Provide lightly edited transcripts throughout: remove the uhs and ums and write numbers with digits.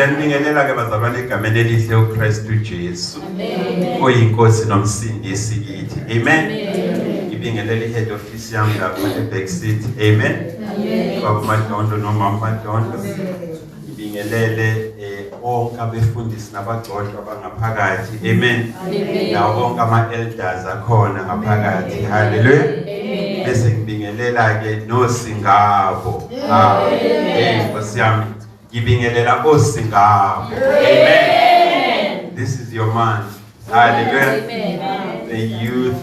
Ngiyanibingelela ke bazalwane egameni elihle uKristu Jesu. Oyinkosi nomsindisi kithi. Amen. Ngibingelela i-head office yami lapha e-back seat. Amen. Baba Madondo nomama Madondo. Ngibingelele bonke abefundisi nabagcotshwa abangaphakathi. Amen. Nawo bonke ama-elders akhona ngaphakathi. Hallelujah. Bese ngibingelela ke nosingabo. Ah, hey Nkosi yami. Ngibingelela osingabo. Amen. This is your month. Hallelujah. Amen. The youth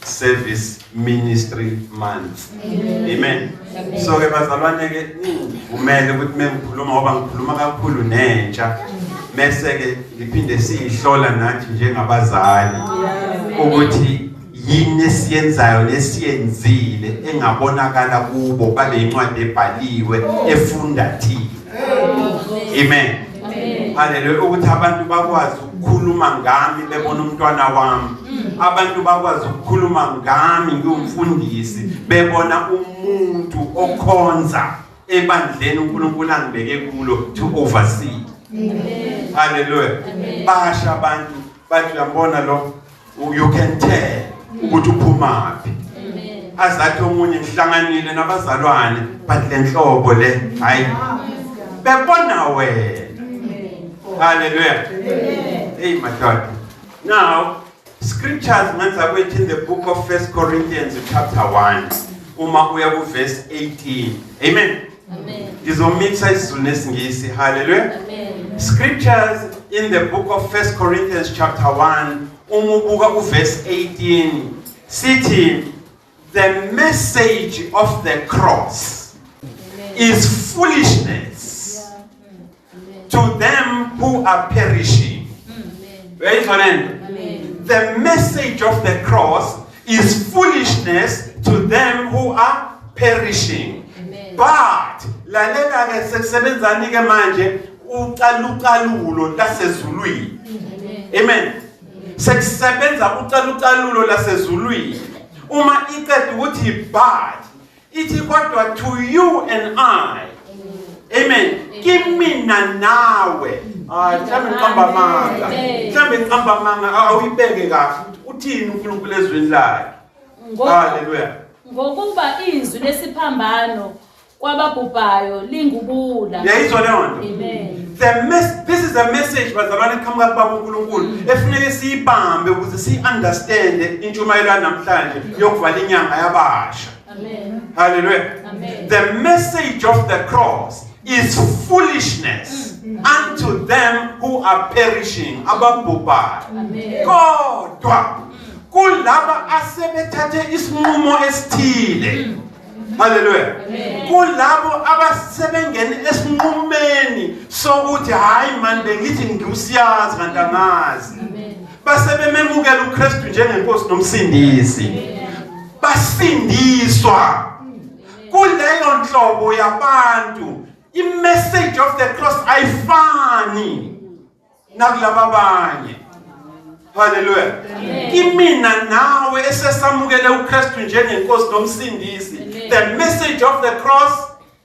service ministry month. Amen. So ke bazalwane ke ningivumele ukuthi mengikhuluma ngoba ngikhuluma kakhulu nentsha mese ke ngiphinde siyihlola nathi njengabazali ukuthi yini esiyenzayo nesiyenzile engabonakala kubo babe incwadi ebhaliwe efunda thina. Amen. Haleluya, ukuthi abantu bakwazi ukukhuluma ngami bebona umntwana wami, abantu bakwazi ukukhuluma ngami ngiwumfundisi bebona umuntu okhonza ebandleni uNkulunkulu angibeke kulo to oversee. Amen. Haleluya. Basha abantu bathi, "Uyambona lo, you can tell ukuthi uphumaphi." Azathi omunye, "Ngihlanganile nabazalwane, but le nhlobo le, hayi," bebona wena. Haleluya. Hey madoda, now scriptures ngenza kwethu in the book of First Corinthians chapter 1, uma uya ku verse 18. Amen. Ngizomixa isiZulu nesiNgisi. Haleluya. Scriptures in the book of First Corinthians chapter 1, uma ubuka uverse 18, sithi, "The message of the cross is foolishness to them who are perishing." Uyayizwa lento? The message of the cross is foolishness to them who are perishing. But lalela ke, sekusebenzani ke manje ucalucalulo lasezulwini. Amen. Sekusebenza ucalucalulo lasezulwini. Uma iqeda ukuthi "but", ithi kodwa "to you and I". Amen. Kimina nawe. Ah, mhlawumbe ngiqamba amanga. Mhlawumbe ngiqamba amanga, awuyibeke kahle ukuthi uthini uNkulunkulu ezweni lakhe. Hallelujah. Ngokuba izwi lesiphambano kwababhubhayo lingubuwula. Uyayizwa leyo nto? Amen. The mess this is a message, bazalwane, eqhamuka kubaba uNkulunkulu efuneke siyibambe ukuze siyi-understand intshumayelo yanamhlanje yokuvala inyanga yabasha. Amen. Hallelujah. Amen. The message of the cross is foolishness unto them who are perishing, ababhubhayo. Amen. Kodwa kulaba asebethathe isinqumo esithile. Hallelujah. Kulabo abasebengene esinqumeni sokuthi, "Hayi man, bengithi ngiusiyazi kanti angazi." Basebememukela uKristu njengenkosi nomsindisi. Basindiswa. Kuleyo nhlobo yabantu, i-message of the cross ayifani nakulaba abanye. Haleluya. Kimina nawe esesamukele uKristu njengenkosi nomsindisi, the message of the cross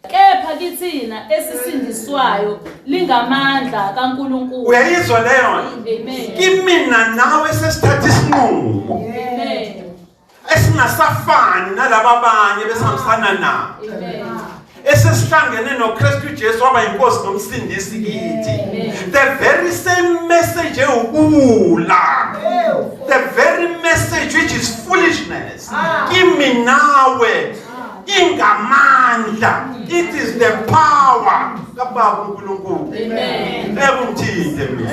Kepha kithina esisindiswayo lingamandla kaNkulunkulu. Uyayizwa leyo nto? Amen. Kimina nawe sesithatha isinqumo Amen. esingasafani nalaba abanye besihambisana nabo, Amen. esesihlangene noKristu Jesu waba inkosi nomsindisi kithi, the very same message ewubuwula, the very message which is foolishness, kimi nawe ingamandla. It is the power kaBaba uNkulunkulu. Amen. Ekungithinte mina,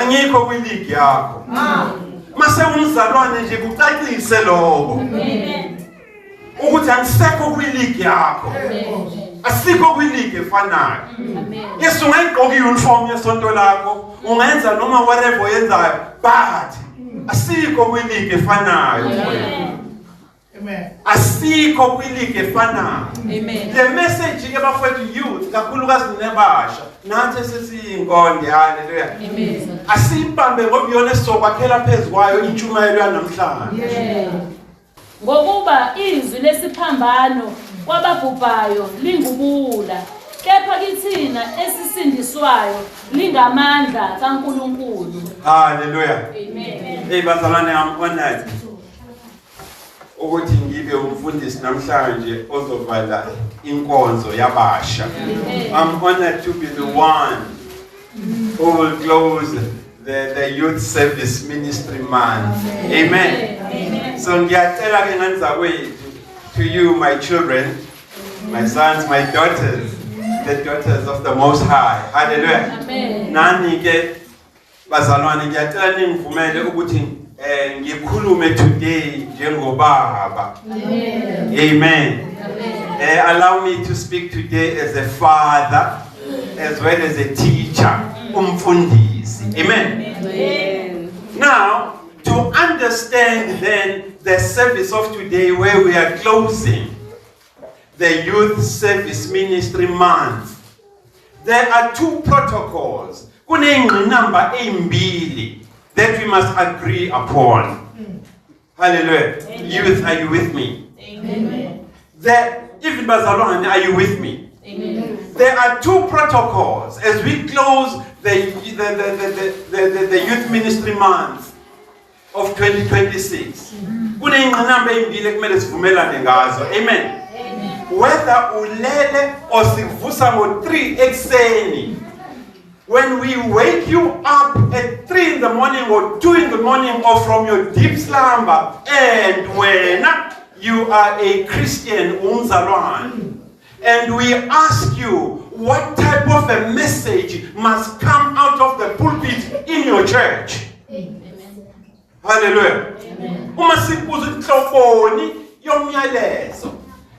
angikho kwiligi yakho. Mase umzalwane nje kucacise lokho Amen. ukuthi angisekho kwiligi yakho, asikho kwiligi efanayo. Amen. Yes, ungayigqoka i-uniform yesonto lakho, ungenza noma whatever oyenzayo, but asikho kwiligi efanayo. Amen. Asikho kwiligi efanayo. Amen. Le message ke bafowethu, youth, kakhulukazi nebasha, nathi esesiyinkonde, haleluya, Amen. asiyibambe ngoba iyona esizokwakhela phezu kwayo intshumayelo yanamhlanje. Ngokuba izwi lesiphambano kwababhubhayo lingubuwula. Kepha kithina esisindiswayo lingamandla kaNkulunkulu. Hallelujah. Amen. Hey bazalwane, I'm honored ukuthi ngibe umfundisi namhlanje ozovala inkonzo yabasha. I'm honored to be the one who will close the youth service ministry month. Amen. Amen. So ngiyacela ke ngane zakwethu, to you my children, my sons, my daughters, the daughters of the Most High. Hallelujah. Amen. Nani ke bazalwane, ngiyacela ningivumele ukuthi ngikhulume today njengobaba. Amen. Amen. Amen. Allow me to speak today as a father as well as a teacher, umfundisi. Amen. Amen. Now, to understand then the service of today, where we are closing the Youth Service Ministry Month, there are two protocols. Kuneyingqinamba ezimbili that we must agree upon. Hallelujah. Youth, are you with me? Amen. Even bazalwane, are you with me? Amen. There are two protocols as we close the Youth Ministry Month of 2026. Kuneyingqinamba ezimbili ekumele sivumelane ngazo. Amen. Whether ulele or sikuvusa ngo-3 ekuseni, when we wake you up at 3 in the morning or 2 in the morning or from your deep slumber, and when you are a Christian, umzalwane, and we ask you what type of a message must come out of the pulpit in your church. Hallelujah. Uma sikubuza inhloboni yomyalezo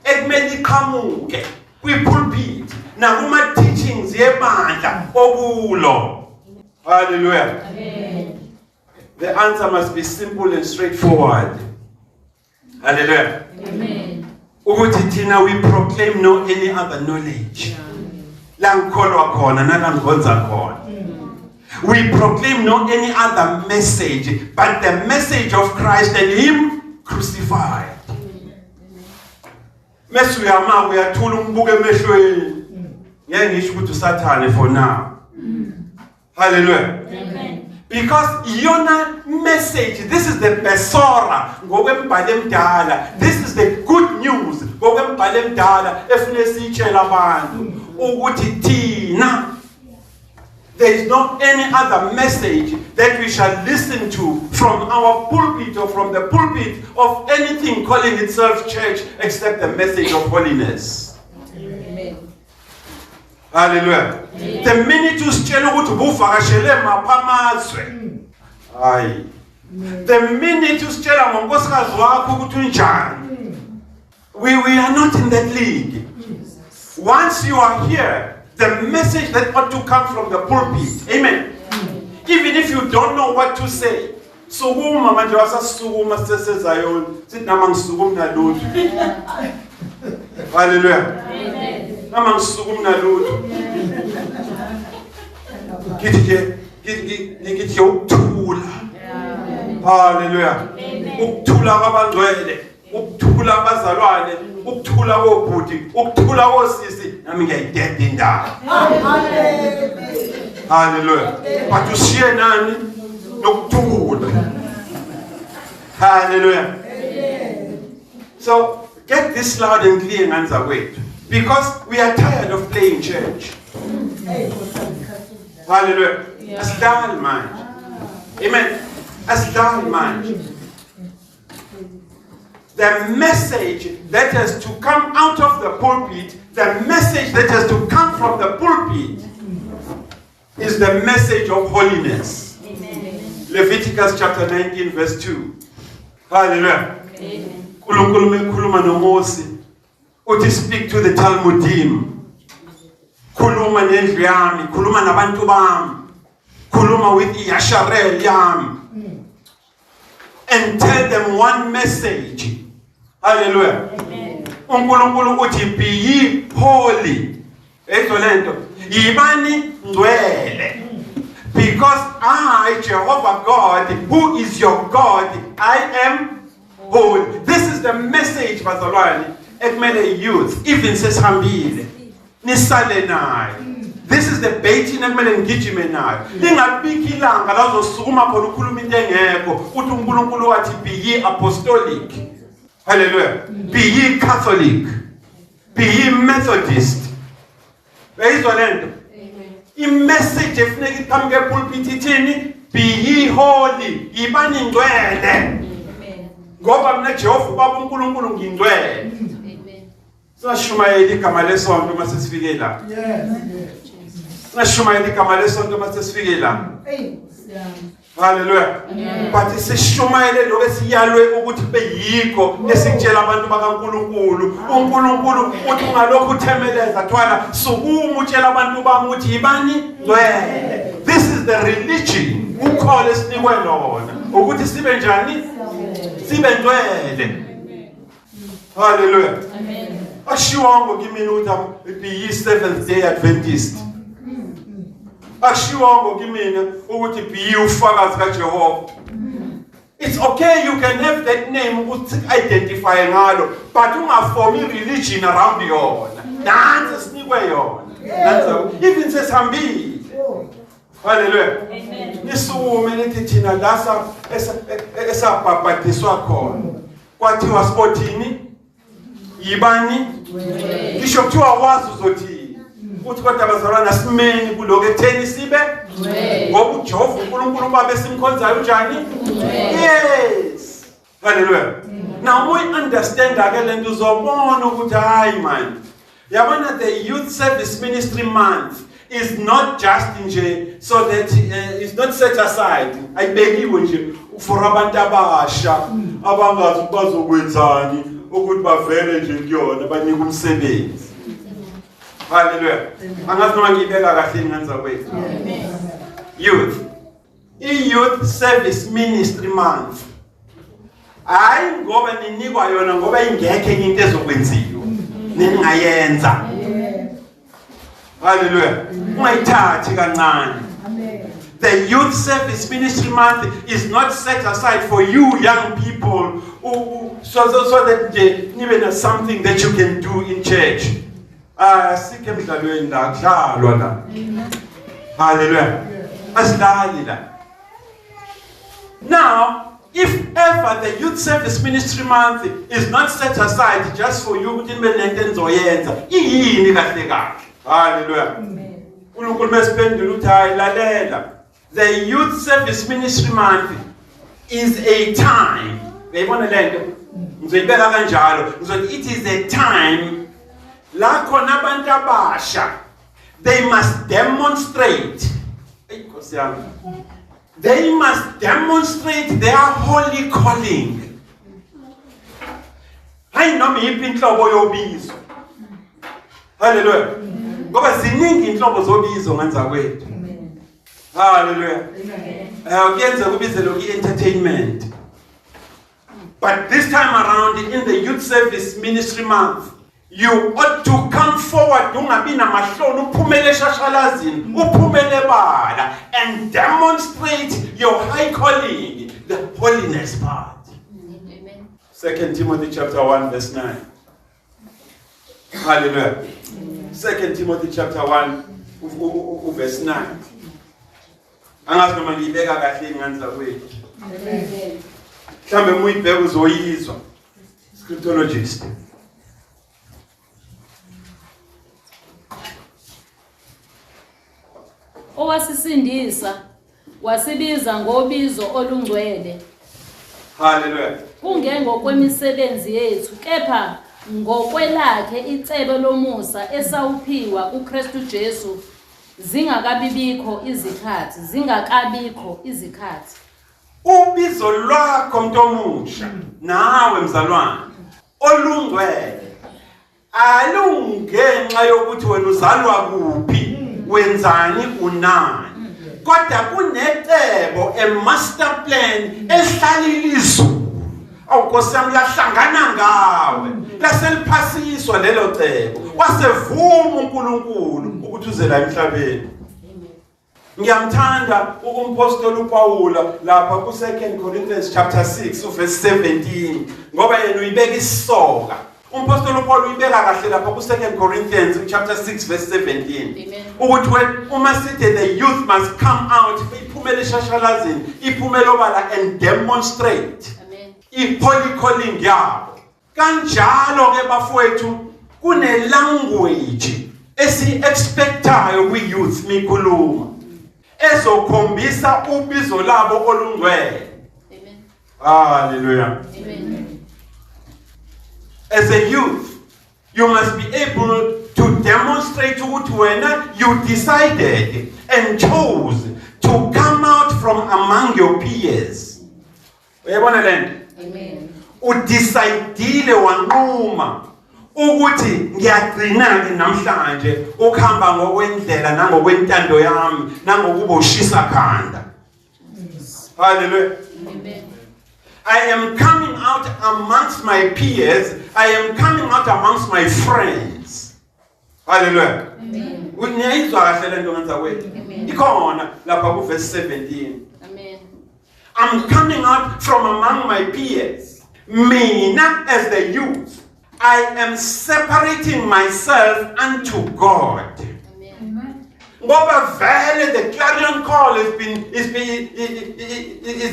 ekumele iqhamuke kwi-pulpit nakuma teachings yebandla okulo. Hallelujah. Amen. The answer must be simple and straightforward. Hallelujah. Amen. Ukuthi thina we proclaim no any other knowledge. La ngikholwa khona nala ngikhonza khona. We proclaim no any other message but the message of Christ and him crucified. Mase uyama uyathula umbuke emehlweni. Ngeke ngisho ukuthi usathane for now. Hallelujah. Amen. Because iyona message, this is the besora ngokwembhalo emdala. This is the good news ngokwembhalo emdala efune siyitshela abantu ukuthi thina there is not any other message that we shall listen to from our pulpit or from the pulpit of anything calling itself church except the message of holiness. Amen. Hallelujah. The minute usitshela ukuthi ubuvakashele mapha amazwe. Hayi. The minute usitshela ngonkosikazi wakho ukuthi unjani. We are not in that league. Once you are here, the message that ought to come from the pulpit. Amen. Even if you don't know what to say. Sukuma manje, wasasukuma sisezayoni. Sithi nama ngisukuma nalutho. Hallelujah. Amen. Nama ngisukuma nalutho. Ngithi nje ngithi ukuthula. Hallelujah. Ukuthula kwabangcwele, ukuthula abazalwane, ukuthula kobhuti, ukuthula kosisi, nami ngiyayideda indaba. Hallelujah. But ushiye nani nokuthula. Hallelujah. So get this loud and clear, ngane zakwethu, because we are tired of playing church. Hallelujah. Asidlali manje. Amen. Asidlali manje. The message that has to come out of the pulpit, the message that has to come from the pulpit is the message of holiness. Amen. Leviticus chapter 19 verse 2. Hallelujah. Amen. uNkulunkulu mekhuluma noMose uthi, "Speak to the Talmudim." Khuluma nendlu yami, khuluma nabantu bami. Khuluma with Yasharel yami. And tell them one message. Hallelujah. Amen. uNkulunkulu uthi, "Be ye holy." Ezo lento. Yibani ngcwele. Because I, Jehovah God, who is your God, I am holy. This is the message, bazalwane, ekumele youth, even sesihambile. Nisale nayo. This is the bait ekumele ngigijime nayo. Lingabikho ilanga la uzosukuma khona ukhuluma into engekho, uthi uNkulunkulu wathi be ye apostolic. Hallelujah. Be ye Catholic. Be ye Methodist. Uyayizwa lento? I-message efuneka iqhamuke epulpit ithini? Be ye holy, yibani ngcwele. Amen. Ngoba mina Jehova uBaba uNkulunkulu ngingcwele. Amen. Singashumayela igama lesonto uma sesifike la. Yes, yes. Singashumayela igama lesonto uma sesifike la. Hey. Hallelujah. But sishumayele lokho esiyalwe ukuthi kube yikho esikutshela abantu bakaNkuluNkulu. uNkulunkulu uthi ungalokhu uthemeleza thwala sukuma utshela abantu bami ukuthi yibani ngcwele. This is the religion ukholo esinikwe lona ukuthi sibe njani? Sibe ngcwele. Hallelujah. Amen. Akushiwongo kimina ukuthi be ye Seventh Day Adventist. Akushiwongo kimina ukuthi be ye ufakazi kaJehova. It's okay, you can have that name ukuthi identify ngalo, but ungaformi religion around yona. Nansi sinikwe yona. Nansi even sesihambile. Hallelujah. Amen. Nisukume nithi thina la esabhabhadiswa khona. Kwathiwa sibothini? Yibani? Ngisho kuthiwa wazi uzothini. Uthi kodwa bazalwana simeni kuloko ekutheni sibe ngoba uJehova uNkulunkulu uBaba esimkhonzayo unjani? Yes. Hallelujah. Now we understand ake lento uzobona ukuthi hayi man. Yabona, the Youth Service Ministry Month is not just nje so that it's not set aside. Ayibekiwe nje for abantu abasha abangazi ukuthi bazokwenzani ukuthi bavele nje kuyona banike umsebenzi. Hallelujah. Angazi noma ngiyibeka kahle ingane zakwethu. Youth. I-Youth Service Ministry Month. Hayi ngoba ninikwa yona ngoba ingekho enye into ezokwenziwa. Ningayenza. Hallelujah. Ungayithathi kancane. Amen. The Youth Service Ministry Month is not set aside for you young people who, so that nje nibe na something that you can do in church. Ah, sikho emdlalweni la, kudlalwa la. Hallelujah. Asidlali la. Now, if ever the Youth Service Ministry Month is not set aside just for you ukuthi nibe nento enizoyenza, iyini kahle kahle? Hallelujah. uNkulunkulu mesiphendula uthi hayi lalela. The Youth Service Ministry Month is a time. Uyayibona lento? Ngizoyibeka kanjalo. Ngizothi it is a time la khona abantu abasha they must demonstrate. Ey Nkosi yami. They must demonstrate their holy calling. Hayi noma yiphi inhlobo yobizo. Hallelujah. Ngoba ziningi inhlobo zobizo ngenza kwethu. Hallelujah. Kuyenzeka ubizele ku-entertainment. But this time around in the Youth Service Ministry Month, you ought to come forward ungabi namahloni uphumele eshashalazini, uphumele ebala and demonstrate your high calling, the holiness part. Amen. 2 Timothy chapter 1 verse 9. Hallelujah. 2 Timothy chapter 1 verse 9. Angazi noma ngiyibeka kahle ingane zakwethu. Amen. Mhlambe uma uyibheka uzoyizwa. Scriptologist. Owasisindisa wasibiza ngobizo olungcwele. Hallelujah. Kungengokwemisebenzi yethu kepha ngokwelakhe icebo lomusa esawuphiwa kuKristu Jesu zingakabibikho izikhathi, zingakabikho izikhathi. Ubizo lwakho mntomusha nawe mzalwane olungcwele alungenxa yokuthi wena uzalwa kuphi wenzani unani, kodwa kunecebo, a master plan ehlala ilizulu. Awunkosi yami, lahlangana ngawe laseliphasiswa lelo cebo, wasevuma uNkulunkulu ukuthi uze la emhlabeni. Ngiyamthanda umpostoli uPaula lapha ku 2 Corinthians chapter 6 uverse 17, ngoba yena uyibeka isisoka. Umpostoli uPaul uyibeka kahle lapha ku-2 Corinthians chapter 6 verse 17 ukuthi when uma sithi the youth must come out, iphumele eshashalazini, iphumele obala and demonstrate i-holy calling yabo. Kanjalo ke bafowethu, kune language esi-expectayo kwi-youth mikhuluma ezokhombisa ubizo labo olungcwele. Amen. Hallelujah. Amen. As a youth, you must be able to demonstrate ukuthi wena you decided and chose to come out from among your peers. Uyabona lento? Amen. Udecidile, wanquma ukuthi ngiyagcina ke namhlanje ukuhamba ngokwendlela nangokwentando yami nangokuboshisa khanda. Hallelujah. Amen. I am coming out amongst my peers. I am coming out amongst my friends. Hallelujah. Amen. Niyayizwa kahle lento ngenza kwethu. Amen. Ikhona lapha ku verse 17. Amen. I'm coming out from among my peers. Mina as the youth, I am separating myself unto God. Amen. Ngoba vele the clarion call has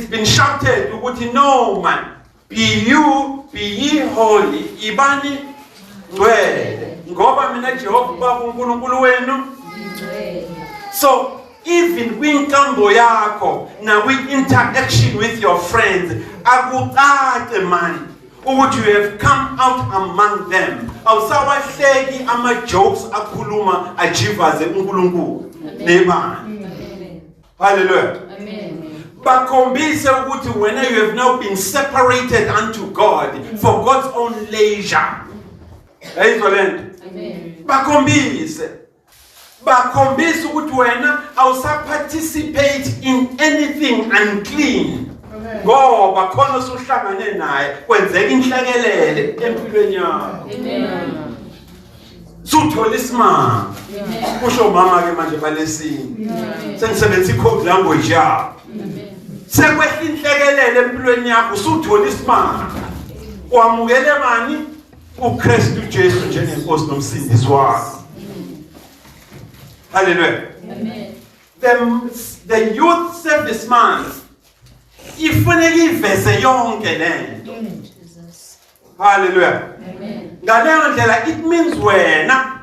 been shouted ukuthi no man, be you be ye holy, ibani ngcwele, ngoba mina Jehova Baba uNkulunkulu wenu. So even kwinkambo yakho na kwi-interaction with your friends, akucace man ukuthi you have come out among them. Awusawahleki ama-jokes akhuluma ajivaze uNkulunkulu nebandla. Amen. Hallelujah. Amen. Bakhombise ukuthi wena you have now been separated unto God for God's own leisure. Yayizwa lento? Amen. Bakhombise ukuthi wena awusaparticipate in anything unclean, ngoba khona osuhlangane naye kwenzeka inhlekelele empilweni yakho. Amen. Suthola isimanga. Amen. Kusho mama ke manje balesini, Amen. sengisebenzisa i-code language yabo. Amen. Sekwehla inhlekelele empilweni yakho, usuthola isimanga, wamukele bani? uKristu Jesu njengenkosi nomsindisi wakho. Haleluya. Amen. The youth service month ifuneka iveze yonke lento. Jesus. Haleluya. Amen. Ngaleyo ndlela it means wena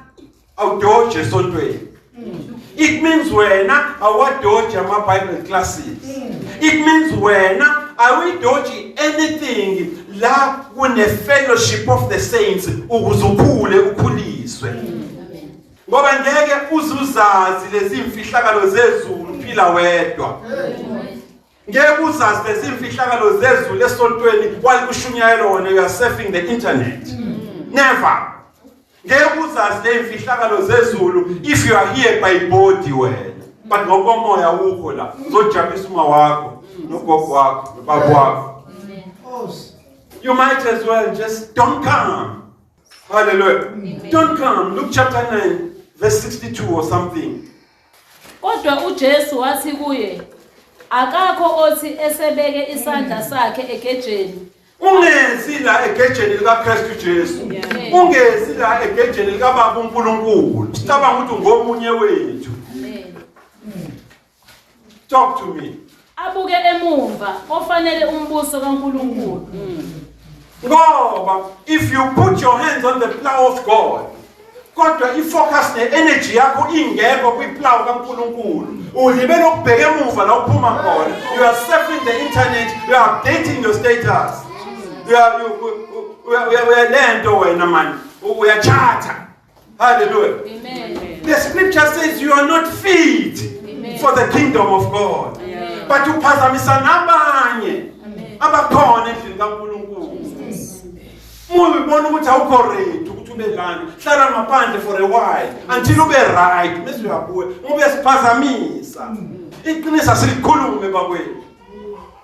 awudoje esontweni. It means wena awadoji ama-Bible classes. It means wena awuyidoji anything la kune fellowship of the saints ukuze ukhule, ukhuliswe. Amen. Ngoba ngeke uzuzazi lezi mfihlakalo zezulu uphila wedwa. Amen. Ngeke uzazi lezi mfihlakalo zezulu esontweni while kushunyayelwa wena you are surfing the internet. Never. Ngeke uzazi le mfihlakalo zezulu if you are here by body wena. But ngokomoya ukho la, uzojabulisa uma wakho, nogogo wakho, nobaba wakho. Amen. You might as well just don't come. Hallelujah. Amen. Don't come. Luke chapter 9 verse 62 or something. Kodwa uJesu wathi kuye, akakho othi esebeke isandla sakhe egejeni Ungezi la egejeni likaKristu Jesu. Amen. Ungezi la egejeni likaBaba uNkulunkulu. Sicabanga ukuthi ungomunye wethu. Amen. Talk to me. Abuke emumva ofanele umbuso kaNkulunkulu. Ngoba if you put your hands on the plow of God, kodwa ifocus ne-energy yakho ingekho kwiplow kaNkulunkulu, ulibele ukubheka emuva la uphuma khona. You are surfing the internet, you are updating your status. You are you uyalento wena man, uyachatha. Hallelujah. Amen. The scripture says you are not fit Amen. for the kingdom of God. Amen. But uphazamisa nabanye Amen. abakhona endlini kaNkulunkulu. Uma ubona ukuthi awukho ready ukuthi ube lana, hlala ngaphandle for a while until ube right bese uyabuya, ngoba uyasiphazamisa. Iqiniso silikhulume bakwethu.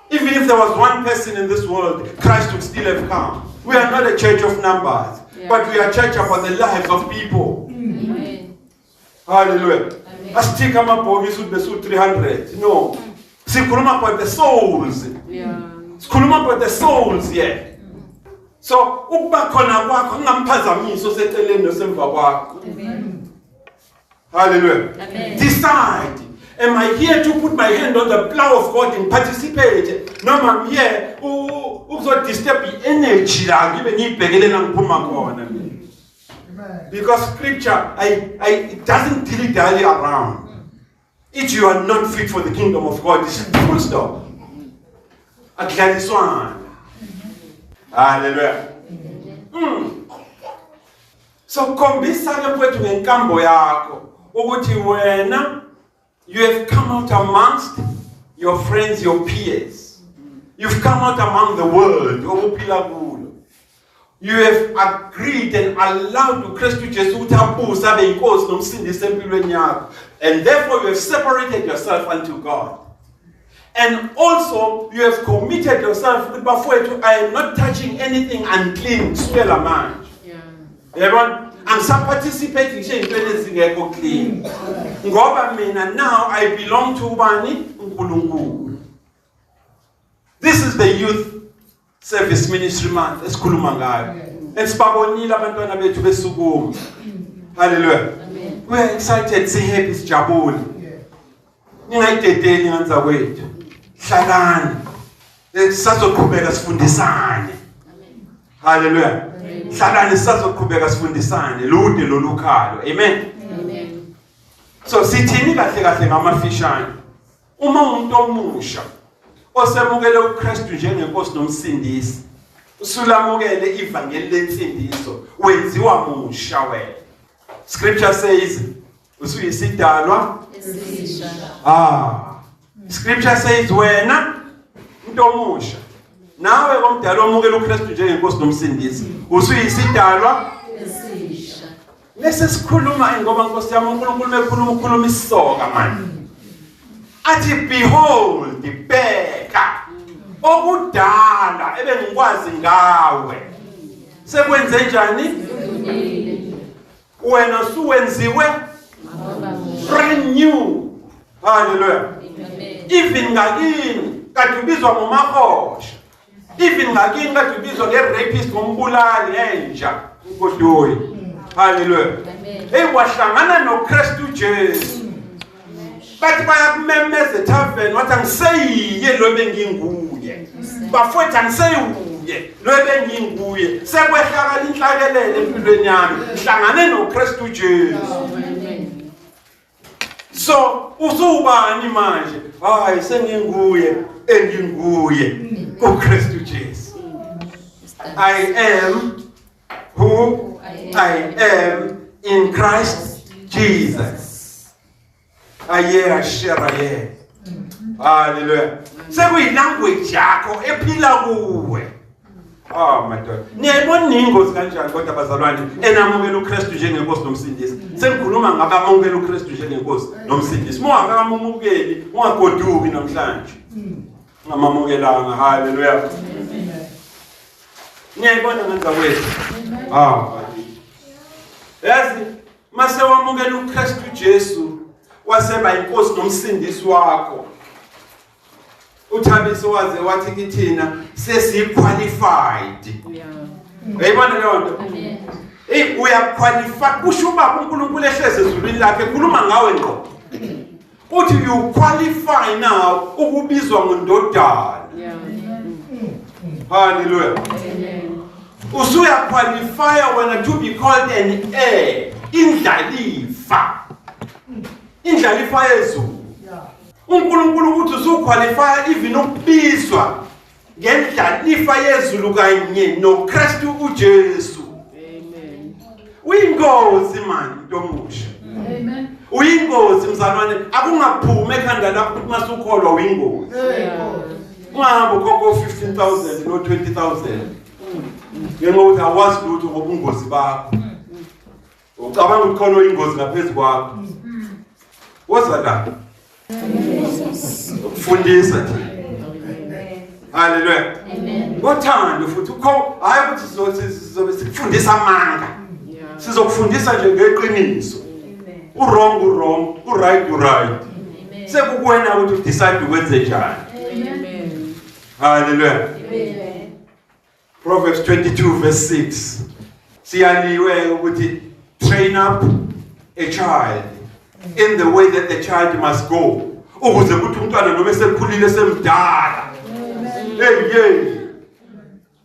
Even if there was one person in this world, Christ would still have come. We are not a church of numbers, but we are a church about the lives of people. Amen. Hallelujah. Amen. Asithike amabhokisi ukuthi besu 300. No. Sikhuluma about the souls. Sikhuluma about the souls here. So ukuba khona kwakho kungamphazamisi oseceleni nosemva kwakho. Hallelujah. Amen. Decide. Am I here to put my hand on the plow of God and participate? Noma I'm here ukuzodisturb i-energy la ngibe ngiyibhekelela ngiphuma khona mina. Amen. Because scripture it doesn't dilly dally around. If you are not fit for the kingdom of God, it's full stop. Akudlaliswana. Hallelujah. So khombisa ke mfowethu ngenkambo yakho ukuthi wena you have come out amongst your friends, your peers. You've come out among the world obuphila kulo. You have agreed and allowed uKristu Jesu ukuthi abuse abe inkosi nomsindisi empilweni yakho. And therefore you have separated yourself unto God. And also you have committed yourself ukuthi bafowethu, I am not touching anything unclean kusukela manje. Yabona? Angisaparticipate ngisho ey'ntweni ezingekho clean. Ngoba mina now I belong to ubani? uNkulunkulu. This is the youth service ministry month esikhuluma ngayo. And sibabonile abantwana bethu besukuma. Hallelujah. Amen. We are excited, si happy, sijabule. Ningayidedeli nganza kwethu. Hlalani. Sisazoqhubeka sifundisane. Hallelujah. Hlalani, sisazoqhubeka sifundisane. Lude lolu khalo. Amen. Amen. So sithini kahle kahle ngamafishane? Uma umuntu omusha osemukele uKristu njengenkosi nomsindisi, usulamukele ivangeli lensindiso, wenziwa musha wena. Scripture says usuyisidalwa Esisha. Ah. Scripture says wena umuntu omusha nawe komdala omukela uKristu njengenkosi nomsindisi usuyisidalwa Esisha. Mese sikhuluma ngoba Nkosi yami uNkulunkulu mekhuluma ukhuluma isisoka manje. Athi behold, bheka okudala ebengikwazi ngawe sekwenze njani? Wena usuwenziwe brand new. Hallelujah. Amen. Even ngakini kade ubizwa ngomahosha, even ngakini kade ubizwa nge-rapist, ngombulali, enja, ugodoyi. Hallelujah. Amen. Hey, wahlangana noKristu Jesu, bathi bayakumemeza ethaveni, wathi angiseyiye lo benginguye, bafowethu, angiseyuye lo benginguye, sekwehlakala inhlakelele empilweni yami, ngihlangane noKristu Jesu. Amen. So usubani manje? Hayi, senginguye enginguye kuKristu Jesu. I am who I am in Christ Jesus. Aye, share aye. Hallelujah. Sekuyi language yakho ephila kuwe. Oh my God. Niyayibona ingozi kanjani kodwa bazalwane enamukela uKristu njengenkosi nomsindisi. Sengikhuluma ngabamukela uKristu njengenkosi nomsindisi. Uma ungakamamukeli ungagoduki namhlanje. Ungamamukelanga. Hallelujah. Niyayibona ngenza kwethu. Ah. Yazi mase wamukela uKristu Jesu waseba inkosi nomsindisi wakho. uThabiso waze wathi kithina sesiqualified. Uyayibona leyo nto? Amen. Hey, uyaqualify kusho ubaba uNkulunkulu ehleze ezulwini lakhe ekhuluma ngawe ngqo. Uthi you qualify now ukubizwa ngondodana. Hallelujah. Amen. Usuya qualify wena to be called an heir, indlalifa. Indlalifa yezulu. uNkulunkulu ukuthi usuqualify even ukubizwa ngendlalifa yezulu kanye noKristu uJesu. Amen. Uyingozi man ntomusha. Amen. Uyingozi mzalwane, akungaphumi ekhanda lakho ukuthi masukholwa uyingozi. Ungahamba ukhokha 15,000 no 20,000. Ngenxa yokuthi awazi lutho ngobungozi bakho. Ucabanga ukuthi khona oyingozi ngaphezulu kwakho. Woza la. Ukufundisa nje. Hallelujah. Amen. Ngothando futhi ukho, hayi ukuthi sizobe sikufundisa amanga. Sizokufundisa nje ngeqiniso. U-wrong u-wrong, u-right u-right. Amen. Sekukuwena ukuthi udecide ukwenze njani. Amen. Hallelujah. Amen. Proverbs 22 verse 6 siyaliwe ukuthi train up a child in the way that the child must go, ukuze kuthi umntwana noma esekhulile semdala, hey hey,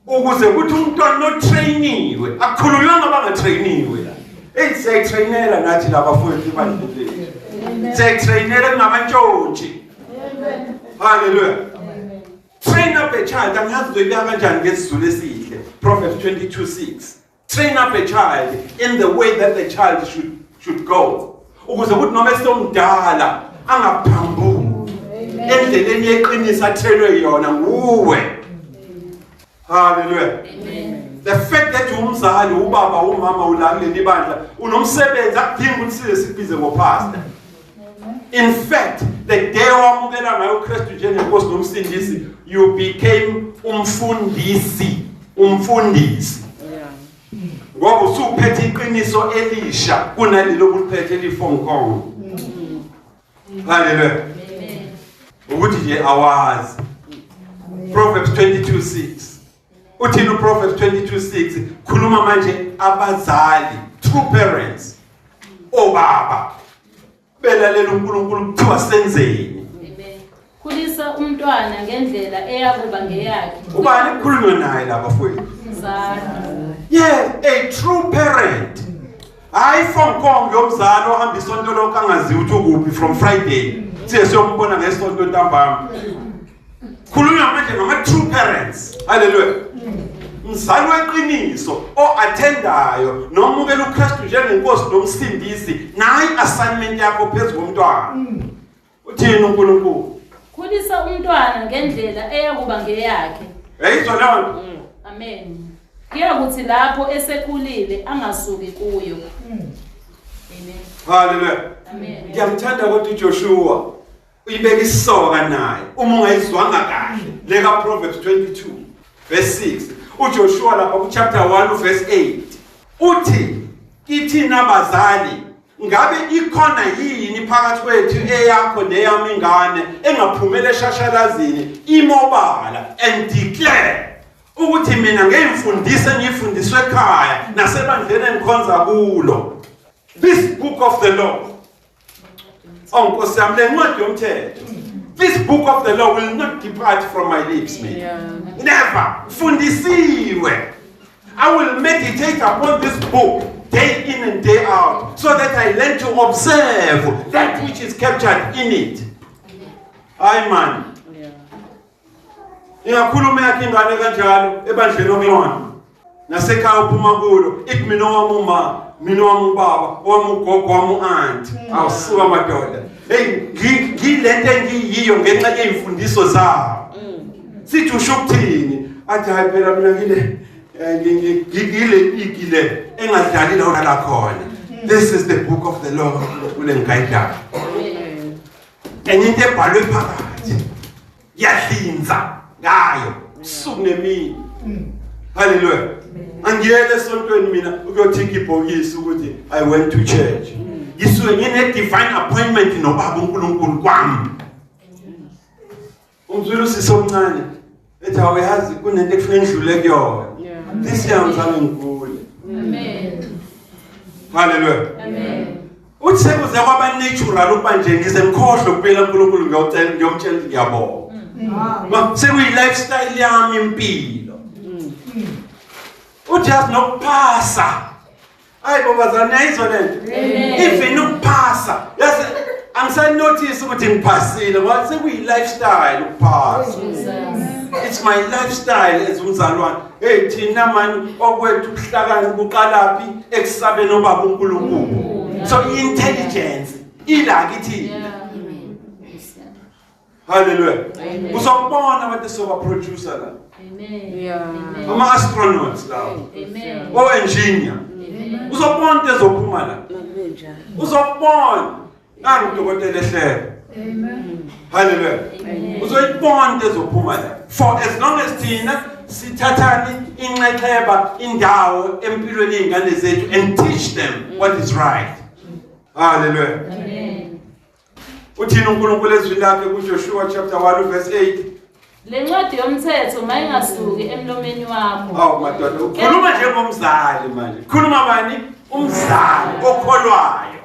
ukuze kuthi umntwana otrainiwe, akukhululanga abangatrainiwe la. Hey, siyayitrainela nathi laba fowethu ebandleni lethu, siyayitrainela kungamantshontshi. Hallelujah. Train up a child, angazi uzoyibeka kanjani ngesiZulu esihle. Proverbs 22:6, train up a child in the way that the child should go, ukuze kuthi noma esomdala angaphambuki endleleni yeqiniso athelwe yona nguwe. Hallelujah. The fact that umzali, ubaba, umama, ula kuleli bandla, unomsebenzi, akudingi ukuthi size sikubize ngopastor. In fact, the day owamukela ngayo uKristu njengenkosi nomsindisi, you became umfundisi, umfundisi, ngoba usuphethe iqiniso elisha kunalelo obuliphethe elifonkhongo. Hallelujah. Ukuthi nje awazi. Proverbs 22:6 uthini? uProverbs 22:6 khuluma manje abazali, true parents, obaba belalela uNkulunkulu, kuthiwa senzeni? Amen. Khulisa umntwana ngendlela eyakuba ngeyakhe. Ubani kukhulunywa naye lapha, fowethu? Umzali. Yeah, a true parent, hayi fonkongo yomzali ohamba isonto lonke angaziwa ukuthi ukuphi from Friday, siye siyombona ngesonto ntambama. Khulunywa manje ngama-true parents. Haleluya. Mzali weqiniso o-attendayo nomukela uKristu njengenkosi nomsindisi, nayi assignment yakho phezu komntwana. Uthini uNkulunkulu? Khulisa umntwana ngendlela eyakuba ngeyakhe. Yayizwa leyo nto? Amen. Kuyakuthi lapho esekhulile angasuki kuyo. Amen. Haleluya. Amen. Ngiyamthanda kodwa uJoshua, uyibeka isoka naye uma ungayizwanga kahle leka Proverbs 22 verse 6. uJoshua lapha ku chapter 1 verse 8 uthi kithina bazali, ngabe ikhona yini phakathi kwethu eyakho neyami ingane engaphumela eshashalazini imobala and declare ukuthi mina ngeyimfundiso engiyifundiswe ekhaya nasebandleni engikhonza kulo, this book of the law, oh Nkosi yami, le ncwadi yomthetho, this book of the law will not depart from my lips me. Never. Fundisiwe. I will meditate upon this book day in and day out so that I learn to observe that which is captured in it. Hayi man, ingakhuluma yakhe ingane kanjalo ebandleni okulona nasekhaya uphuma kulo, ithi mina owami uma, mina owami ubaba, owami ugogo, wami u-aunty. Awusuka madoda. Hey, ngilento engiyiyo ngenxa yey'mfundiso zabo. Sithi usho ukuthini? Athi hayi phela mina ngile ngile igi le engadlali la ulala khona. This is the book of the law kule ngigayidayo. Amen. Enye into ebhalwe phakathi ngiyahlinza ngayo usuku nemini. Haleluya. Angiyele esontweni mina ukuyothika ibhokisi ukuthi I went to church. Ngisuke ngine divine appointment nobaba uNkulunkulu kwami. Umzwile usisi omncane ethi awuyazi kunento ekufanele ngidlule kuyona. This year ngizange ngigule. Amen. Haleluya. Amen. Uthi sekuze kwaba natural ukuba nje ngize ngikhohlwe ukubuyela uNkulunkulu ngiyocela, ngiyomtshela ukuthi ngiyabonga. Ma sekuyi lifestyle yami impilo. Uthi yazi nokuphasa. Hayi babazana, niyayizwa lento? Amen. Even ukuphasa. Yazi angisanotice ukuthi ngiphasile ngoba sekuyi lifestyle ukuphasa. Jesus. It's my lifestyle as umzalwane. Hey, thina mani okwethu ukuhlakani kuqalaphi? Ekusabeni obaba uNkulunkulu. So intelligence ila kithi. Yeah. Amen. Hallelujah. Amen. Uzobona abantu soba producer la. Amen. Yeah. Ama astronauts la. Amen. O engineer. Amen. Uzobona into ezophuma la. Makube njalo. Uzobona. Nangu udokotela ehlelo. Amen. Hallelujah. Amen. Uzoyibona into ezophuma la. For as long as thina sithathani inxexheba indawo empilweni yey'ngane zethu and teach them what is right. Hallelujah. Amen. Uthini uNkulunkulu ezwini lakhe kuJoshua chapter 1 verse 8? Le ncwadi yomthetho mayingasuki emlomeni wakho. Awu madoda, ukhuluma njengomzali manje. Khuluma bani? Umzali okholwayo.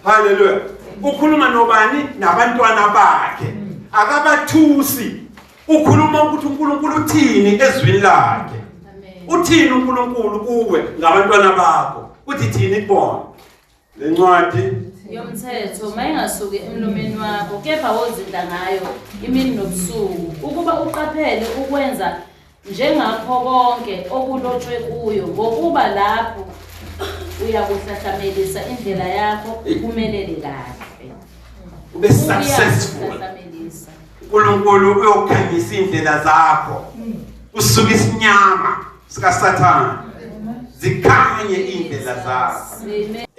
Haleluya. Ukhuluma nobani? Nabantwana bakhe. Akabathusi. Ukhuluma ukuthi uNkulunkulu uthini ezwini lakhe. Uthini uNkulunkulu kuwe ngabantwana bakho? Uthi thini kubona? Le ncwadi yomthetho mayingasuki emlomeni wakho, kepha wozidla ngayo imini nobusuku, ukuba uqaphele ukwenza njengakho konke okulotshwe kuyo, ngokuba lapho uyakuhlahlamelisa indlela yakho uphumelele kahle. Ube successful. uNkulunkulu uyokhanyisa indlela zakho. Usuka isinyama sikaSathane. Zikhanye indlela zakho.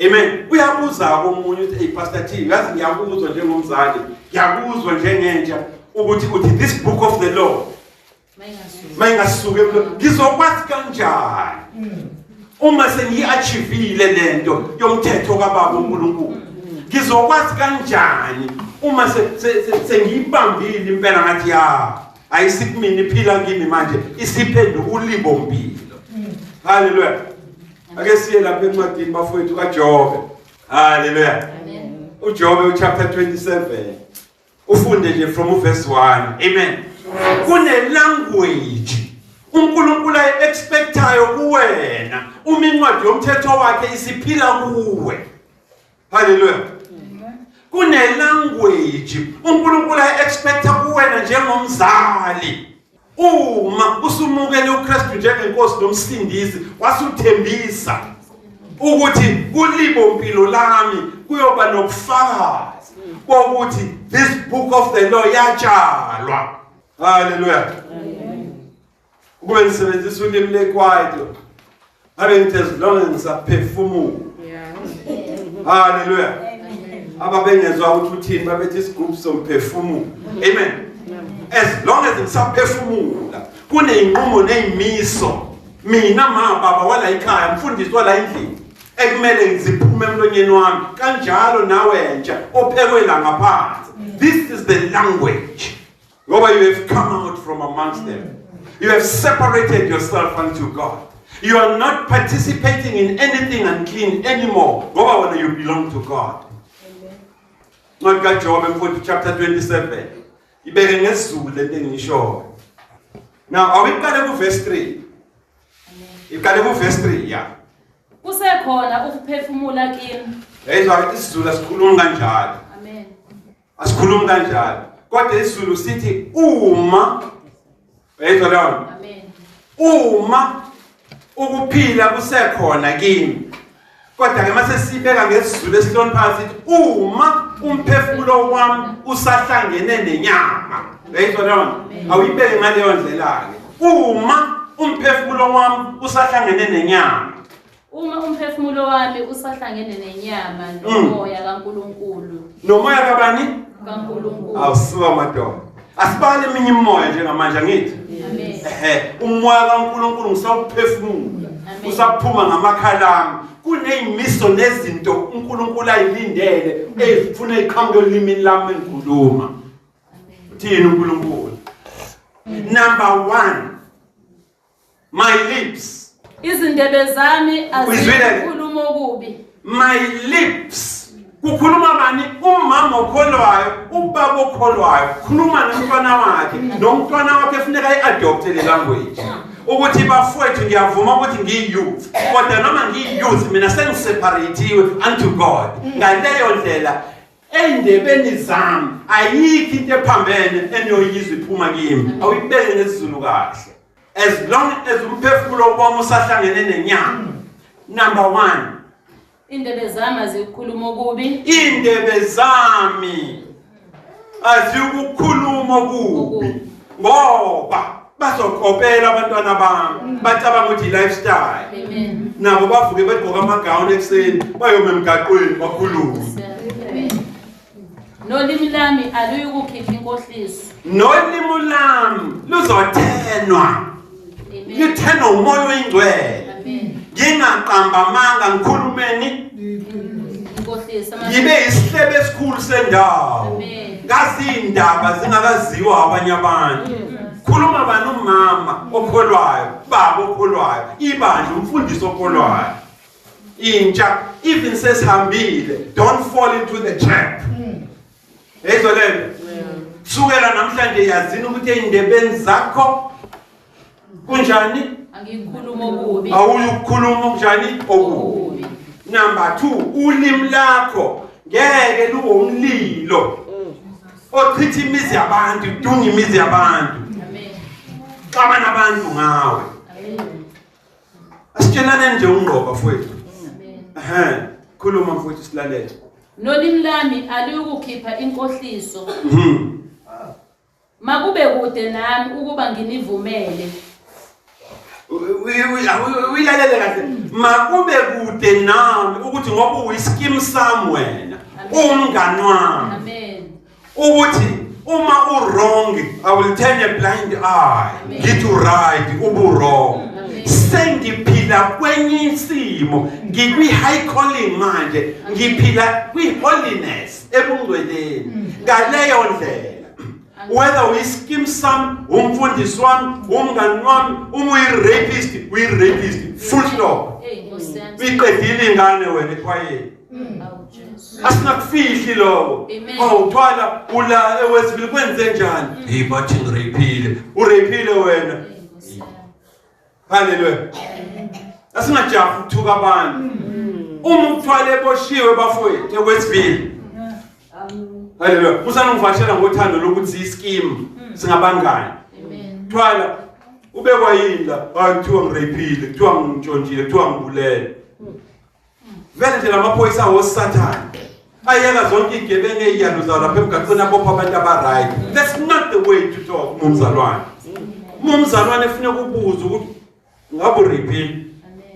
Amen. Uyabuza komunye uthi, "Hey Pastor T, yazi ngiyakuzwa njengomzali, ngiyakuzwa njengentsha ukuthi uthi this book of the law mayingasuke ngizokwazi kanjani uma sengiyi-achievile lento yomthetho kababa uNkulunkulu ngizokwazi kanjani uma sengiyibambile impela ngathi ya ayisikumina iphila kimi manje isiphenduka ulibo mpilo. Haleluya. Ake siye lapha encwadini bafowethu kaJobe. Haleluya. UJobe uchapter 27 ufunde nje from verse 1. Amen. Kune language uNkulunkulu ayi-expectayo kuwena uma incwadi yomthetho wakhe isiphila kuwe. Haleluya. Kune language uNkulunkulu ayi-expecta kuwena njengomzali. Uma usumukele uKristu njengenkosi nomsindisi, wasuthembisa ukuthi kulibo mpilo lami kuyoba nobufakazi bokuthi this book of the law yatshalwa. Haleluya. Ukube ngisebenzisa ulimi lekwaito ngabe ngithi as long as ngisaphefumula. Haleluya. Ababengezwa ukuthi uthini babethi isigubhu somphefumulo. Amen. As long as ngisaphefumula kuneyinqumo neyimiso mina ma baba wala ekhaya mfundisi wala endlini ekumele ngiziphume emlonyeni wami kanjalo nawe entsha ophekwe la ngaphansi. This is the language. Ngoba you have come out from amongst them. You have separated yourself unto God. You are not participating in anything unclean anymore. Ngoba wena you belong to God. Ncwadi kaJobe mfowethu chapter 27. Ibeke ngesiZulu lento engishoyo. Now awiqale ku verse 3. Iqale ku verse 3, yeah. Kusekhona ukuphefumula kimi. Yayizwa isiZulu asikhulumi kanjalo. Amen. Asikhulumi kanjalo. Kodwa isiZulu sithi uma yayizwa leyo. Amen. Uma ukuphila kusekhona kimi. Kodwa ke mase sibeka ngesiZulu esihloniphayo sithi uma umphefumulo wami usahlangene nenyama. Yayizwa leyo. Awuyibeke ngaleyo ndlela ke. Uma umphefumulo wami usahlangene nenyama. Uma umphefumulo wami usahlangene nenyama nomoya kaNkulunkulu. Nomoya kabani? KaNkulunkulu. Awusuka madoda. Asibale eminye imimoya njengamanje angithi. Amen. Ehe, umoya kaNkulunkulu ngisawuphefumula. Usaphuma ngamakhala ami. Kuneyimiso nezinto uNkulunkulu ayilindele ezifuna iqhamuke olimini lami engikhuluma. Uthini uNkulunkulu? Number 1, my lips. Izindebe zami Uyizwile? azikhuluma okubi. My lips. Kukhuluma bani? Umama okholwayo, ubaba okholwayo, khuluma nomntwana wakhe. Nomntwana wakhe funeka ayi-adopte le language. Ukuthi bafowethu ngiyavuma ukuthi ngiyi-youth, kodwa noma ngiyi-youth mina sengiseparatiwe unto God. Ngaleyo ndlela ey'ndebeni zami ayikho into ephambene eniyoyizwa iphuma kimi. Awuyibeke ngesiZulu kahle. As long as umphefumulo wami usahlangene nenyama. Number 1, Indebe zami azikukhuluma okubi. Indebe zami azikukhuluma okubi ngoba bazokopela abantwana bami bacabanga ukuthi lifestyle. Amen. Nabo bavuke begqoka amagawuni ekuseni bayoma emgaqweni bakhulume. Amen. Nolimi lami aluyikukhipha inkohliso. Nolimi lami luzothenwa. Amen. Lithenwa umoya oyingcwele. Amen. Ngingaqamba amanga ngikhulumeni Inkohliso. ngibe isihlebe esikhulu sendawo. Amen. Ngazi indaba zingakaziwa abanye abantu. Khuluma bani umama okholwayo, baba okholwayo, ibandla umfundisi okholwayo. Intsha even sesihambile, don't fall into the trap. Yezwa lento. Sukela namhlanje yazini ukuthi ey'ndebeni zakho kunjani? Angikhuluma okubi. Awuyukukhuluma okunjani okubi. Number 2, ulimi lakho ngeke lube umlilo ochitha imizi yabantu, udunga imizi yabantu. Amen. Xabana abantu ngawe. Amen. Asitshelane nje ungqoba mfowethu. Amen. Ehhe, khuluma mfowethu silalele. Nolimi lami aliyukukhipha inkohliso. Makube kude nami ukuba nginivumele. Uyilalele kahle. Makube kude nami ukuthi ngoba uyiskim sami wena. Umngani wami. Amen. Ukuthi uma u wrong I will turn a blind eye. Ngithi u right ubu wrong. Sengiphila kwenye isimo, ngikwi high calling manje, ngiphila kwi holiness ebungcweleni. Ngaleyo ndlela whether uyiskim sam, umfundisi wami, umngani wami, uma uyi-rapist, uyi-rapist, full stop. Hey Nkosi yami. Uyiqedile ingane wena ekhwayeni. Awu Jesu. Asinakufihli lokho. Amen. Awuthwala ula eWestville kwenze njani? Hey bathi ngirapile. Urapile wena. Hey Nkosi yami. Haleluya. Asingajahi ukuthuka abantu. Uma uthwale eboshiwe bafowethu eWestville. Haleluya. Usanongivashela ngothando lokuthi ischeme singabangani. Amen. Thwala ubekwa yini la? Hayi kuthiwa ngirapile, kuthiwa ngintshontshile, kuthiwa ngibulele. Vele nje lamaphoyisa awosathane. Ayeka zonke igebengu eziyaluzayo lapha emgaqweni abopha abantu aba-right. That's not the way to talk, mumzalwane. Mumzalwane funeka ubuze ukuthi ngabe urapile,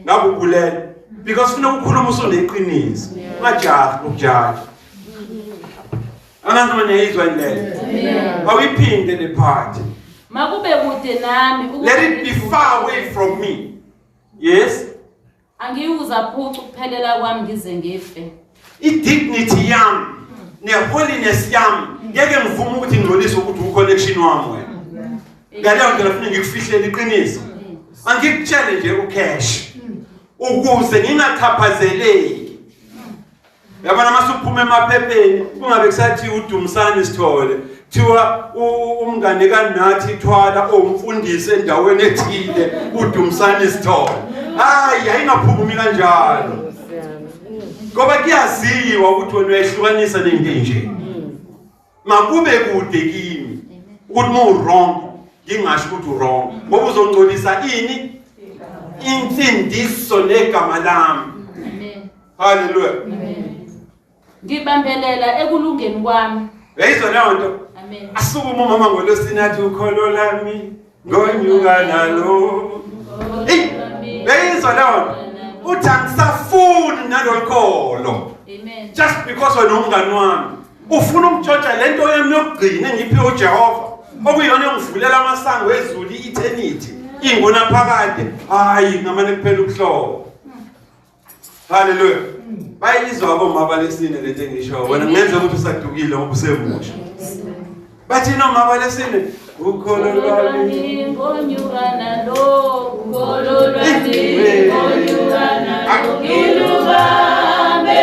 ngabe ubulele. Because funeka ukhuluma usuneqiniso. Ungajahi ukujaja. Angazi noma niyayizwa yini leyo. Amen. Awuyiphinde le part. Makube kude nami ukuba Let it be far away from me. Yes. Angiyukuzaphuca ukuphelela kwami ngize ngife. I-dignity yami ne-holiness yami ngeke ngivume ukuthi ngingcoliswe ukuthi u-connection wami wena. Ngaleyo ndlela funa ngikufihlele iqiniso. Angikutshele nje ucash ukuze ngingachaphazeleki. Yabona masuphuma emaphepheni kungabe kusathi uDumsani Sithole kuthiwa umngane kaNathi Thwala owumfundisi endaweni ethile uDumsani Sithole. Hayi ayingaphumi kanjalo. Ngoba kuyaziwa ukuthi wena uyahlukanisa nento enje. Makube kude kimi ukuthi uma wrong ngingasho ukuthi wrong ngoba uzongcolisa ini insindiso negama lami. Amen. Hallelujah. Amen. Ngibambelela ekulungeni kwami. Uyayizwa leyo nto? Amen. Asukume umama ngolwesine athi ukholo lami ngonyuka nalo. Hey, uyayizwa leyo nto? Uthi angisafuni nalolu kholo. Amen. Just because wena umngani wami ufuna ukutshontsha lento yami yokugcina engiphiwe uJehova okuyiyona engivulela amasango ezulu i-eternity ingunaphakade. Hayi ngamane kuphela ubuhlobo. Hallelujah. Bayizwa abomama balesine lento engisho wena ngenza ukuthi usadukile ngoba usemusha. Bathi noma balesine ukholo lwami ngonyuka nalo, ukholo lwami ngonyuka nalo, ngilubambe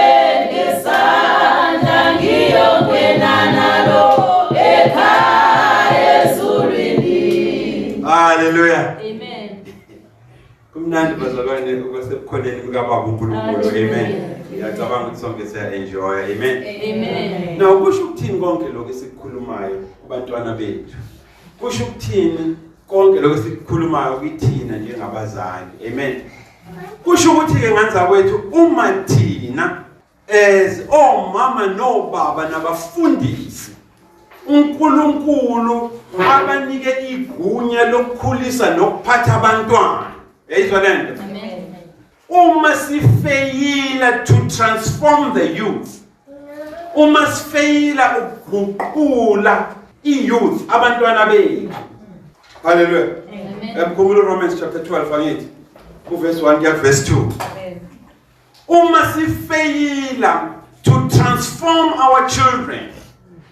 ngesandla ngiyongena nalo ekhaya ezulwini. Hallelujah. Amen. Kumnandi bazalwane ukuba sebukhoneni bukaBaba uNkulunkulu. Amen. Ngiyacabanga ukuthi sonke siya enjoy. Amen. Amen. Now kusho ukuthini konke lokho esikukhulumayo kubantwana bethu? Kusho ukuthini konke lokho esikukhulumayo kithina njengabazali? Amen. Kusho ukuthi ke nganza kwethu uma thina as omama nobaba nabafundisi uNkulunkulu abanike igunya lokukhulisa nokuphatha abantwana. Yayizwa lento? Amen. Uma sifeyila to transform the youth, uma sifeyila ukuguqula i-youth abantwana bethu. Hallelujah. Amen. Emkhumbulo Romans chapter 12 angithi uverse 1 kuya verse 2. Uma sifeyila to transform our children,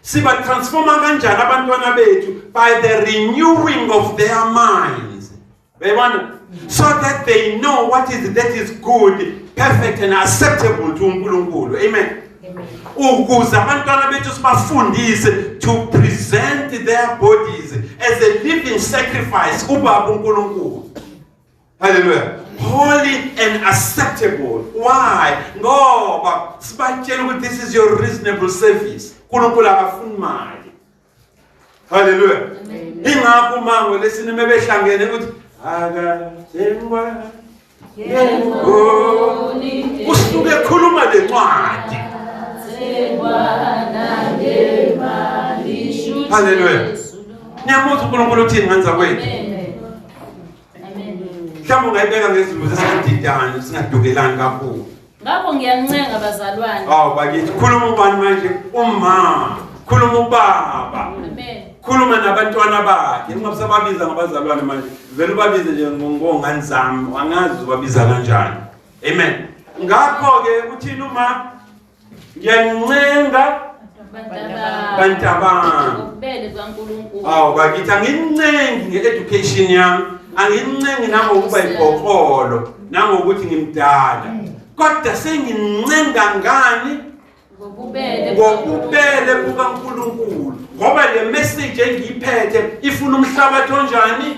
Siba transforma kanjani abantwana bethu? By the renewing of their minds. Uyabona? So that they know what is that is good, perfect and acceptable to uNkulunkulu. Amen. Ukuze abantwana bethu sibafundise to present their bodies as a living sacrifice kuBaba uNkulunkulu. Hallelujah. Holy and acceptable. Why? Ngoba sibatshela ukuthi this is your reasonable service. uNkulunkulu akafuni mali. Hallelujah. Ingakho uma ngolesine mebehlangene ukuthi akathengwa yebo. Usuke ekhuluma lencwadi. Hallelujah. Niyamuzwa uNkulunkulu uthini ngenza kwethu? Mhlawumbe ungayibeka ngezulu singadidani, singadukelani kakhulu. Ngakho ngiyancenga bazalwane. Awu bakithi, khuluma ubani manje? Umama, khuluma ubaba. Amen. Khuluma nabantwana bakhe. Ungabisababiza ngabazalwane manje. Vele ubabize nje ngongani zami, angazi ubabiza kanjani. Amen. Ngakho ke uthini uma ngiyancenga bantabami. Ngobubele bukaNkulunkulu. Awu bakithi, angincengi nge-education yami, angincengi nangokuba ibhoklolo, nangokuthi ngimdala. Kodwa sengincenga ngani? Ngobubele. Ngobubele bukaNkulunkulu. Ngoba le message engiyiphethe ifuna umhlabathi onjani?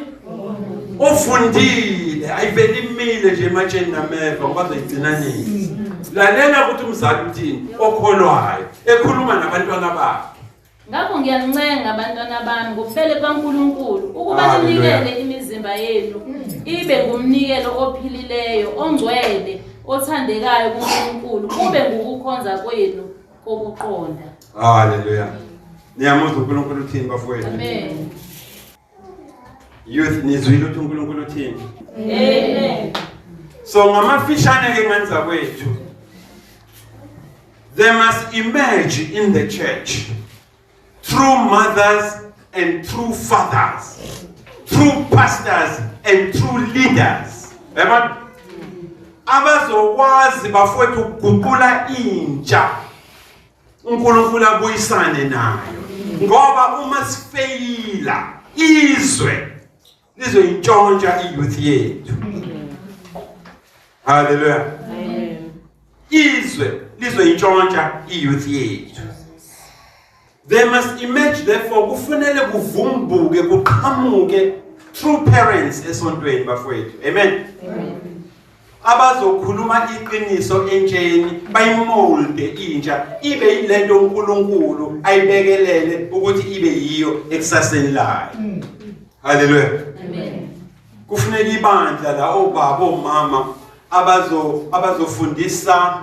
Ofundile. Ayivele imile nje ematsheni nameva ngoba azoyigcina nini. Lalela ukuthi umzali uthini okholwayo ekhuluma nabantwana bakhe. Ngakho ngiyancenga abantwana bami ngobubele bukaNkulunkulu ukuba Hallelujah. ninikele imizimba yenu ibe ngumnikelo ophilileyo, ongcwele, othandekayo kuNkulunkulu, kube ngukukhonza kwenu kokuqonda. Hallelujah. Niyamuzwa uNkulunkulu uthini bafowethu? Amen. Youth, nizwile ukuthi uNkulunkulu uthini? Amen. So ngamafishane ke ngenza kwethu. They must emerge in the church through mothers and through fathers, through pastors and through leaders. Yabona? Abazokwazi bafowethu ukuguqula intsha uNkulunkulu abuyisane nayo. Ngoba uma sifeyila izwe lizoyintshontsha iyouth yethu. Hallelujah. Amen. Izwe lizoyintshontsha iyouth yethu. They must emerge therefore, kufanele kuvumbuke kuqhamuke through parents esontweni bafowethu. Amen. Abazokhuluma iqiniso entsheni, bayimolde intsha ibe yilento uNkulunkulu ayibekelele ukuthi ibe yiyo ekusaseni layo. Hallelujah. Amen. Kufuneka ibandla la obaba omama abazofundisa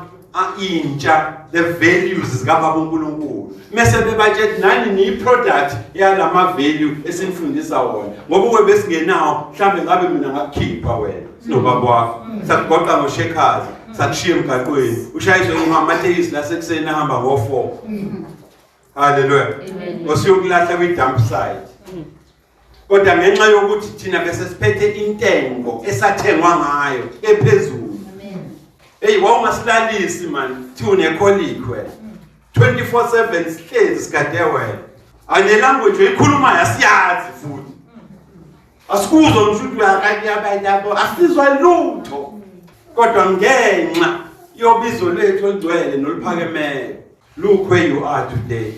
intsha the values zikababa uNkulunkulu, mese bebatshela nani ni product yalama value esinifundisa wona, ngoba ukube besingenawo mhlambe ngabe mina ngakukhipha wena sinobaba wakho, sakugoqa ngoshekhazi, sakushiya emgaqweni ushayiswe ngamatekisi lasekuseni ahamba ngo4. Hallelujah. Osiyokulahla kwi dump site. Kodwa ngenxa yokuthi thina bese siphethe intengo esathengwa ngayo ephezulu. Hey, wawungasilalisi man, thi unecolic wena. 24/7 sihlezi sigade wena. Ane language oyikhulumayo asiyazi futhi. Asikuzwa ngisho ukuthi uyakanyabanyabo, asizwa lutho. Kodwa ngenxa yobizo lethu olugcwele noluphakemeyo, look where you are today.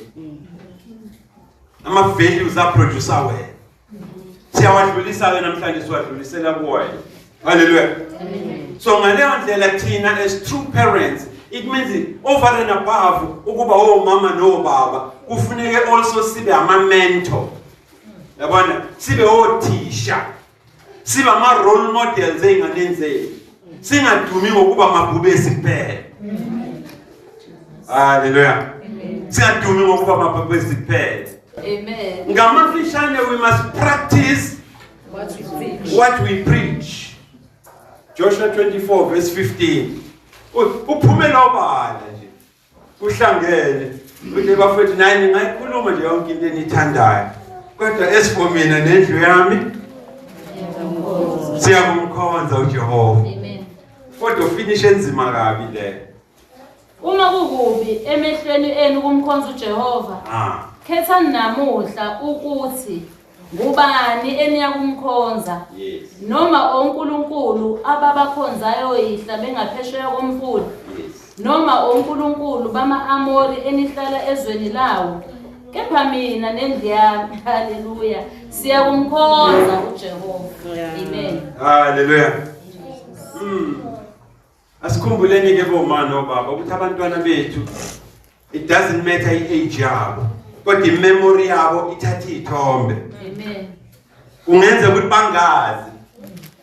Ama values aproducer wena. Siyawadlulisa ke namhlanje, siwadlulisela kuwena. Hallelujah. So ngaleyo ndlela thina as true parents, it means over and above ukuba omama nobaba, kufuneke also sibe ama mentor. Yabona, sibe othisha, sibe ama role models einganeni zethu. Singadumi ngokuba mabhubesi kuphela. Hallelujah. Singadumi ngokuba mabhubesi kuphela. Amen. Ngamafishane, we must practice what we preach. What we preach. Joshua 24 verse 15. Uphumela obala nje. Kuhlangene. Uthi bafethu nani ngayikhuluma nje yonke into enithandayo. Kodwa as for mina nendlu yami siyakumkhonza uJehova. Amen. Kodwa finish enzima kabi le. Uma kukubi emehlweni enu kumkhonza uJehova, Khethani namuhla ukuthi ngubani eniyakumkhonza, noma onkulunkulu ababakhonzayo oyihla bengaphesheya komfula, noma onkulunkulu bama-Amori enihlala ezweni lawo. Kepha mina nendlu yami, haleluya, siyakumkhonza uJehova. Amen. Haleluya. Asikhumbuleni ke boma nobaba ukuthi abantwana bethu, it doesn't matter i-age yabo, kodwa imemory yabo ithatha iy'thombe. Amen. Kungenza ukuthi bangazi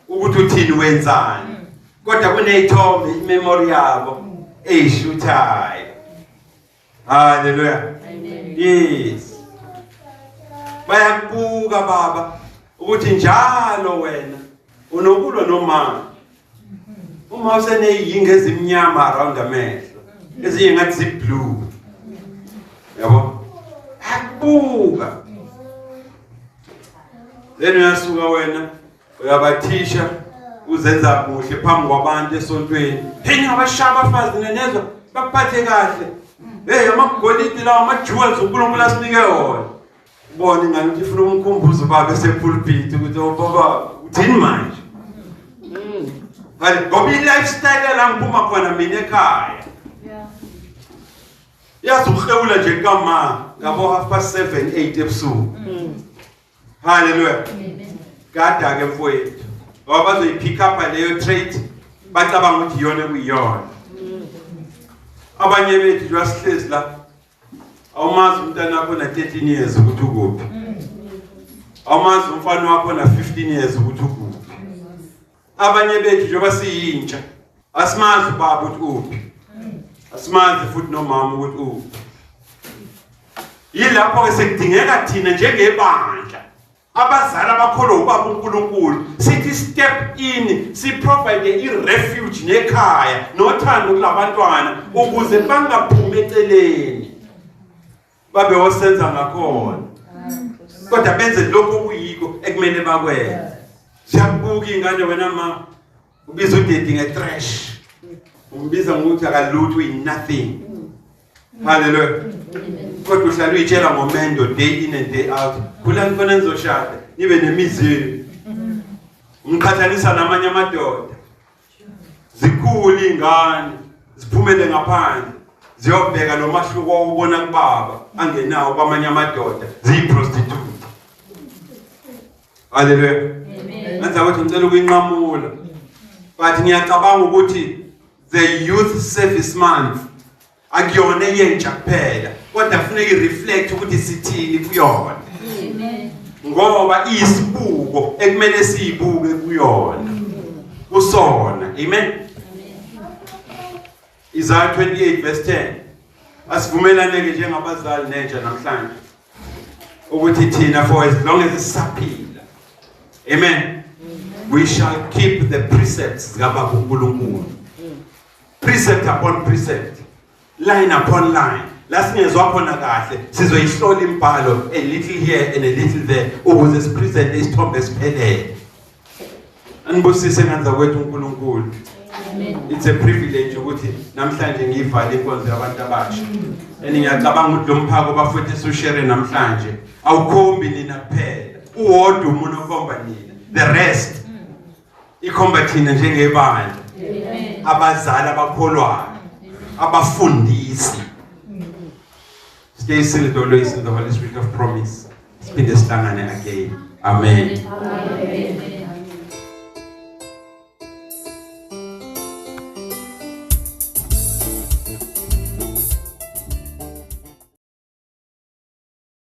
ukuthi uthini, wenzani, kodwa kuney'thombe imemory yabo eyishuthayo. Haleluya. Amen. Yes, bayakubuka baba ukuthi njalo wena unokulwa noma uma useneyinga ezimnyama around amehlo, ezinye ngathi zi-blue, yabo, akubuka. Then uyasuka wena uyabathisha, uzenza kuhle phambi kwabantu esontweni. Hey, ngabashaya abafazi nenezwa bakuphathe kahle. Hey, amagolide lawa, ama-jewels uNkulunkulu asinike wona. Ubona ingane ukuthi ifuna umkhumbuzo ubaba esepulpit ukuthi, "Oh baba, uthini manje?" Hayi, ngoba i-lifestyle la ngiphuma khona mina ekhaya yazi ukuhlewula nje kama ngabo 7:30, 8 ebusuku. Haleluya. Kada ke mfowethu, ngoba bazoyipick up leyo trait, bacabanga ukuthi iyona kuyiyona. Abanye bethu nje sihlezi la, awumazi umntana wakho na 13 years ukuthi ukuphi, awumazi umfana wakho na 15 years ukuthi ukuphi. Abanye bethu njengoba siyintsha, asimazi ubaba ukuthi uphi, asimazi futhi nomama ukuthi uphi. Yilapho ke sekudingeka thina njengebandla, abazali abakholwa ubaba uNkulunkulu, sithi step in, si provide i-refuge nekhaya nothando kulabantwana ukuze bangaphumi eceleni, babe wosenza ngakhona, kodwa benze lokho okuyiko ekumele bakwenze. Siyakubuka ingane, wena ma ubiza udaddy nge-trash, umbiza ngokuthi akalutho, uyi-nothing. Haleluya. Kodwa uhlala uyitshela ngomendo day in and day out, khulani khona nizoshada, nibe nemizi yenu. Umqhathanisa namanye amadoda. Zikhule iy'ngane, ziphumele ngaphandle, ziyobheka lo mahluko owubona kubaba angenawo kwamanye amadoda, ziyi-prostitute. Haleluya. Ngenza ukuthi ngicela ukuyinqamula, but ngiyacabanga ukuthi the Youth Service Month akuyona eyentsha kuphela, kodwa kufuneka i-reflect ukuthi sithini kuyona, ngoba iyisibuko ekumele siyibuke kuyona, kusona. Amen. Isaiah 28 verse 10. Asivumelane ke njengabazali nentsha namhlanje ukuthi thina, for as long as sisaphila, amen, we shall keep the precepts zikababa uNkulunkulu, precept upon precept, line upon line. La singezwa khona kahle, sizoyihlola imibhalo, a little here and a little there, ukuze sipresent isithombe esiphelele. Anibusise nganza kwethu uNkulunkulu. It's a privilege ukuthi namhlanje ngiyivale inkonzo yabantu abasha, and ngiyacabanga ukuthi lo mphako bafowethu esushare namhlanje awukhombi nina kuphela, uwodwa umuntu okhomba nina, the rest ikhomba thina njengebandla, abazali abakholwayo, abafundisi. Stay sealed always in the Holy Spirit of promise. Siphinde sihlangane again. Amen. Amen.